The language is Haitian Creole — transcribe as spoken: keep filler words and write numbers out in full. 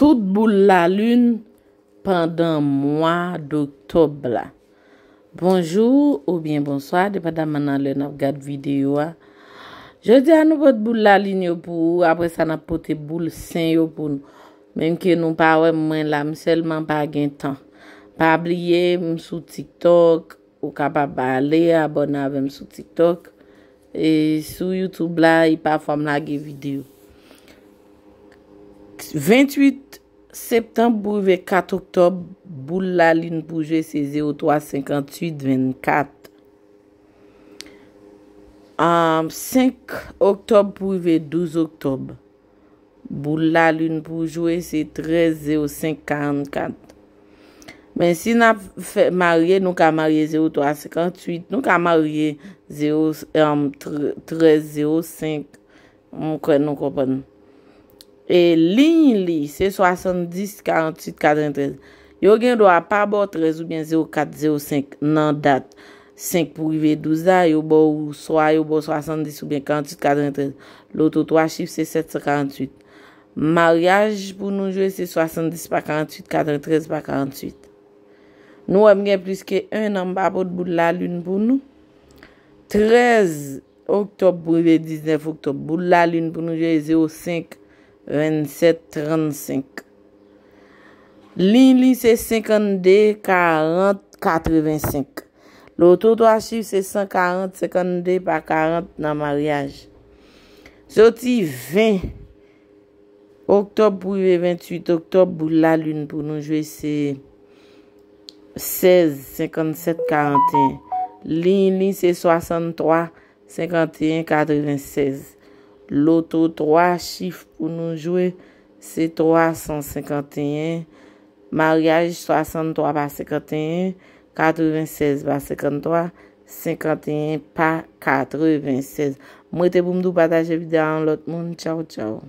Tout boul lalin pandan mwa doktòb la. Bonjou oubyen bonswa, depandaman nan lè n ap gad videyo a. Jodi a, nou pot boul lalin yo pou ou, apre sa, n ap pote boul sen yo pou nou. Menm ke nou pa wè m, mwen la, m sèlman pa gen tan. Pa bliye, m sou TikTok, ou kapab ale abòne avè m sou TikTok. E sou YouTube la, e pafwa m lage videyo. Venntuit septanm pou rive kat oktòb, boul lalin pou jwe se zewo twa, senkantuit, vennkat. Ahn, senk oktòb pou rive douz oktòb, boul lalin pou jwe se trèz, zewo senk, karannkat. Men si n ap fè marye, nou ka marye zewo twa, senkantuit, nou ka marye zewo, ahn, tre-, trèz, zewo senk. Mwen kwè nou konprann. E liy li, se swasanndis, karanntuit, katreventrèz. Yo gen dwa pa ba w trèz oubyen zewo kat, zewo senk nan dat senk pou rive douz la, yo ba w, swa yo ba w swasanndis oubyen karanntuit, katreventrèz. Loto twa chif se sèt san karanntuit. Maryaj pou nou jwe se swasanndis pa karanntuit, katreventrèz pa karanntuit. Nou wè m gen plis ke en an m pa pot boul lalin pou nou. Trèz oktòb pou rive diznèf oktòb, boul lalin pou nou jwe zewo senk, vennsèt, trannsenk. Liy li se senkannde, karant, katrevensenk. Loto twa chif se san karant, senkannde pa karant nan maryaj. Soti ven oktòb pou rive venntuit oktòb, boul lalin pou nou jwe se sèz, senkannsèt, karanteyen. Liy li se swasanntwa, senkanteyen, katrevensèz. Loto twa chif pou nou jwe se twa san senkanteyen. Maryaj swasanntwa pa senkanteyen, katrevensèz pa senkanntwa, senkanteyen pa katrevensèz. M rete pou m tou pataje videyo a yon lòt moun. Tchaw, tchaw.